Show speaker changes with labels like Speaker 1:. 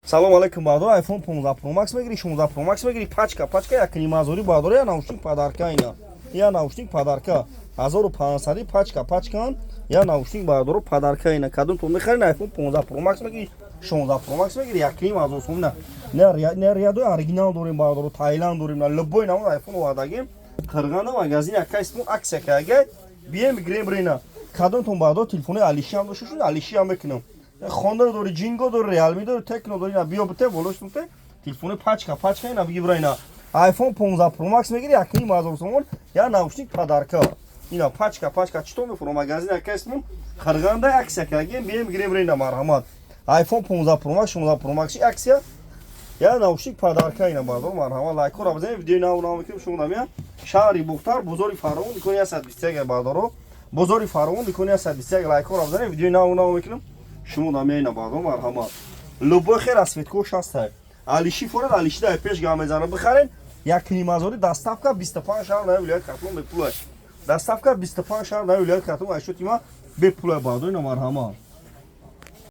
Speaker 1: Салом алейкум, бардор. iPhone 15 Pro Max мегири, 16 Pro Max мегири, пачка пачка 1,5 ҳазори, бардор, я наушник подарка. Ина я наушник подарка, 1500 пачка пачкан, я наушник, бардоро, подарка. Ина кадом то мехарин, iPhone 15 Pro Max мегири, 16 Pro Max мегири, 1,5 ҳазор сомона. Не рядои оригинал дорем, бардоро, Таиланд дорем, на любой намуд iPhone овардагем. Қирғанда магазин якка исмон акция кагай, бием, бигирем, бирена. Кадомтон, бардор, телефони алиши ҳам дошта шуд, алиши ҳам мекунам. Хонда дори, Ҷинго дори, Реалми дори, Текно дори, биё, бите волоштунте телефони пачка пачка. Ина биги, бира. Ина iPhone 15 Pro Max мегири, 1,5 ҳазор сомон, я наушник подарка. Ина пачка пачка. Чито мефурам? Магазин яка исмон Қирғанда акция кагем, бием, бигирем, бирена. Марҳамат, iPhone 15 Pro Max, 16 Pro Max акция, я наушник подарка. Ина, бардор, марҳамат, лайкҳоро бизанед, видеои нав нав мекунем. Шумо намия шаҳри Бухтар, бозори Фаровон, дукони 121, бардоро, бозори Фаровон, дукони 121. Лайкҳоро бизанед, видеои нав нав мекунем. Шумо намия ина, бардор, марҳамат, любой хел расцветкош ҳастай. Алиши форад, алиши дар пеш гам мезанад, бихарен, 1,5 ҳазори. Доставка 25 шаҳр на вилояти Хатлон бепулай. Доставка 25 шаҳр на вилояти Хатлон айшоти ма бепулай, бардор. Ина, марҳамат.